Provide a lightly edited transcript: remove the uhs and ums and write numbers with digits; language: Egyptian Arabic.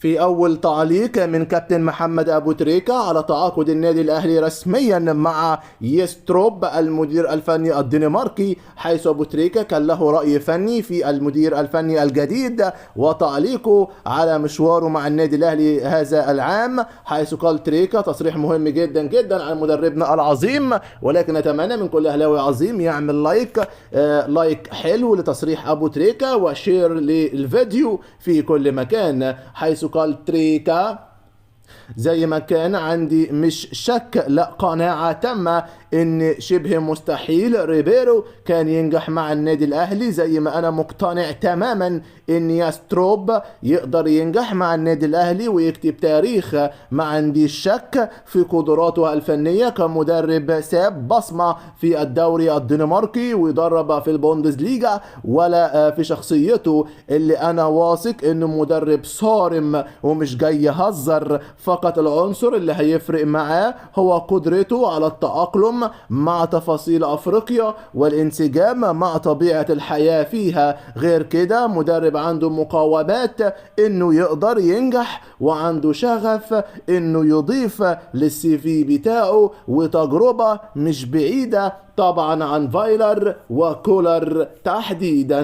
في أول تعليق من كابتن محمد أبو تريكة على تعاقد النادي الأهلي رسميا مع يستروب المدير الفني الدنماركي، حيث أبو تريكة كان له رأي فني في المدير الفني الجديد وتعليقه على مشواره مع النادي الأهلي هذا العام، حيث قال تريكة تصريح مهم جدا جدا عن مدربنا العظيم. ولكن أتمنى من كل أهلاوي عظيم يعمل like like حلو لتصريح أبو تريكة و share للفيديو في كل مكان، حيث قال تريكا: زي ما كان عندي مش شك، لا قناعة تامة ان شبه مستحيل ريبيرو كان ينجح مع النادي الاهلي، زي ما انا مقتنع تماما ان ياستروب يقدر ينجح مع النادي الاهلي ويكتب تاريخ. ما عندي شك في قدراته الفنية كمدرب ساب بصمة في الدوري الدنماركي ويدرب في البوندسليغا، ولا في شخصيته اللي انا واثق انه مدرب صارم ومش جاي يهزر. فقط العنصر اللي هيفرق معاه هو قدرته على التأقلم مع تفاصيل أفريقيا والانسجام مع طبيعة الحياة فيها. غير كده مدرب عنده مقاومات انه يقدر ينجح، وعنده شغف انه يضيف للسي في بتاعه، وتجربة مش بعيدة طبعا عن فايلر وكولر تحديدا.